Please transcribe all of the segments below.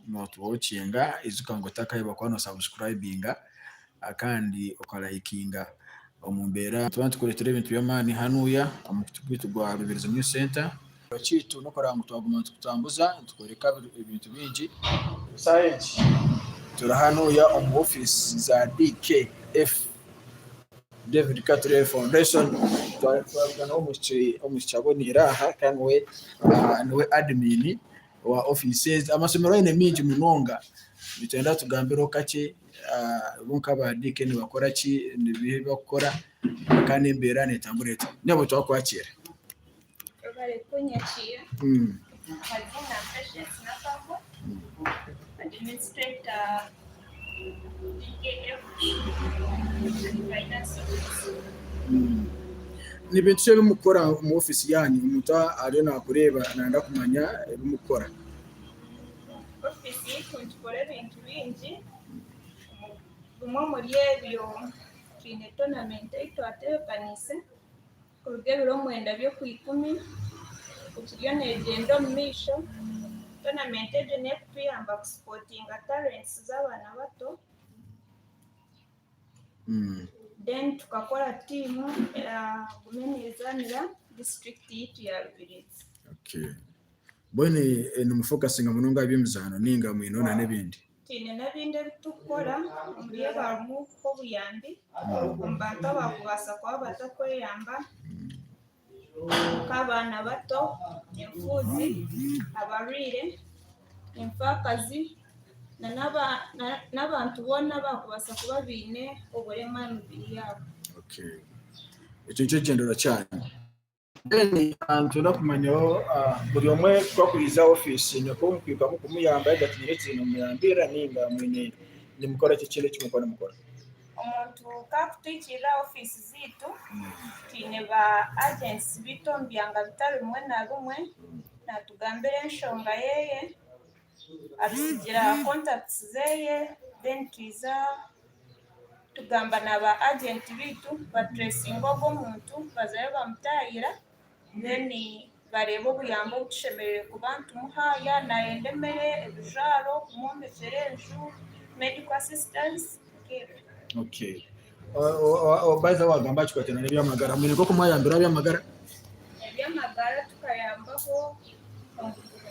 Notuwokinga ijuka ngu otakahebwa kuba nosabusikurayibinga kandi okarayikinga omu mbeera. Nituba nitukureetera ebintu by'amaani hanuya omu mukutu gwaitu gwa Rubirizi News Center. Ekyaitu n'okureba ngu twaguma nitukutambuza nitukworeka ebintu bingi. Eshaaha egi turi hanuya omu ofiisi za DKF David Katureebe Foundation twabugana omwishiki aboneire aha kandi niwe admin wa ofiisi ezi. Amashomero aine mingi munonga nitwenda tugambireho kakye bo nk'aba DK nibakora ki, nibiha ebi barikukora kandi embeera netambura eta. Nyabo twakwakira. Webare kunyakiira. Amazina Patience Nakagwa, Administrator DKF and Finance Officer. Ni bintu ki ebi murikukora omu ofiisi yaanyu? Omuntu ariyo naakureeba naayenda kumanya ebi murikukora. Ofiisi yaitu nitukora ebintu bingi, bimwe omuri ebyo twine toonamenti ei twatebeekaniise kuruga ebiro mwenda by'okwikumi ekiriyo neegyenda omu maisho. Toonamenti egyo n'ekutuyamba kusipootinga tarenti z'abaana bato. Then tukakora tiimu eragume neezaanira disiturikiti yaitu ya Rubirizi. Okay. Mbwenu nimufokasinga munonga aha by'emizaano nainga mwineho n'ebindi? Twine n'ebindi ebi turikukora omuri ebi harimu okuha obuyambi omu bantu abakubaasa kuba batakweyamba nk'abaana bato, enfuuzi, abarwaire, enfaakazi n'abantu boona abakubaasa kuba baine oburema aha mibiri yaabo. Ekyo nikyo kigyendererwa kyanyu. Then nitwenda kumanyaho buri omwe ku arikwiza aha ofiisi nikwo mukwikamu kumuyamba yagira ati nyine ekizibu nimumuyambirira ninga mwine nimukora ki ekindi eki murikuba nimukora? Omuntu ku arikutwikirira aha ofiisi zaitu, twine ba agents baitu omu byanga bitari bimwe na bimwe, naatugambira enshonga yeye, atutsigira contacts zeye, then twiza tugamba na ba agent baitu baturesinga ogwo omuntu bazayo bamutaayira then bareeba obuyambi obu tushemereire kuba nitumuha yaaba nayenda emere, ebijwaro, kumwombekyera enju, medical assistance nk'ebyo. Okay. By the way wagamba aha kikwatiraine n'eby'amagara, mwine nk'oku mwayambire aha by'amagara? Eby'amagara tukayambaho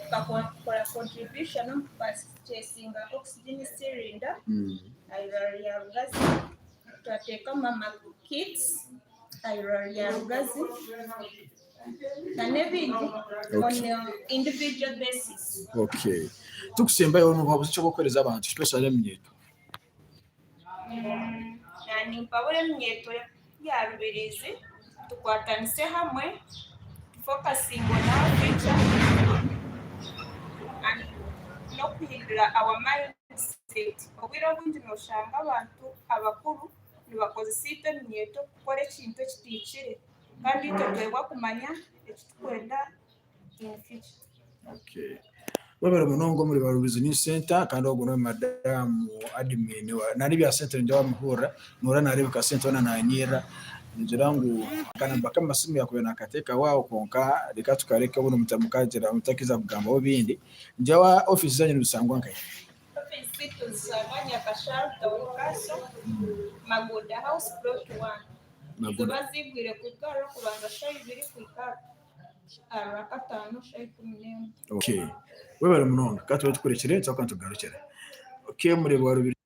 tukakora contribution omu kupachesinga oxygen cylinder aha irwariro rya Rugazi, twateeka mama kits aha irwariro rya Rugazi n'ebindi on individual basis. Okay. Tukusembayo nobuhabuzi ki obu orikuheereza abantu especially eminyeeto? Nimpabura eminyeeto ya Rubirizi tukwatanise hamwe tu focusinge on our future and n'okuhindura our mindset. Obwire obwingi noshanga abantu abakuru nibakozesa itwe eminyeeto kukora ekintu ekitahikire kandi itwe twebwa kumanya eki turikwenda in future. Okay. Webare munonga omuri Barubizi News Center kandi ogu niwe madamu admin nari ebya sente ningira wamuhurira nohurira narebeka sente hoona nanyirira ningira ngu akanamba kamasimu yakubaire nakateekaho aho kwonka reka tukareke obundi mukagira mutakiza kugambaho bindi ningira ofiisi zanyu nizishangwa nkahi? Ofiisi zaitu nizishangwa Nyakasharu Town Council, Maguuda House Plot 1. Niziba ziigwire kuruga aha Rwokubanza shaaha ibiri kuhika aha Rwakataano shaaha 11. Okay. Webare munonga. Ka tube tukurekire, tugaruke nitugarukira. Okay, mureebe wa Rubirizi.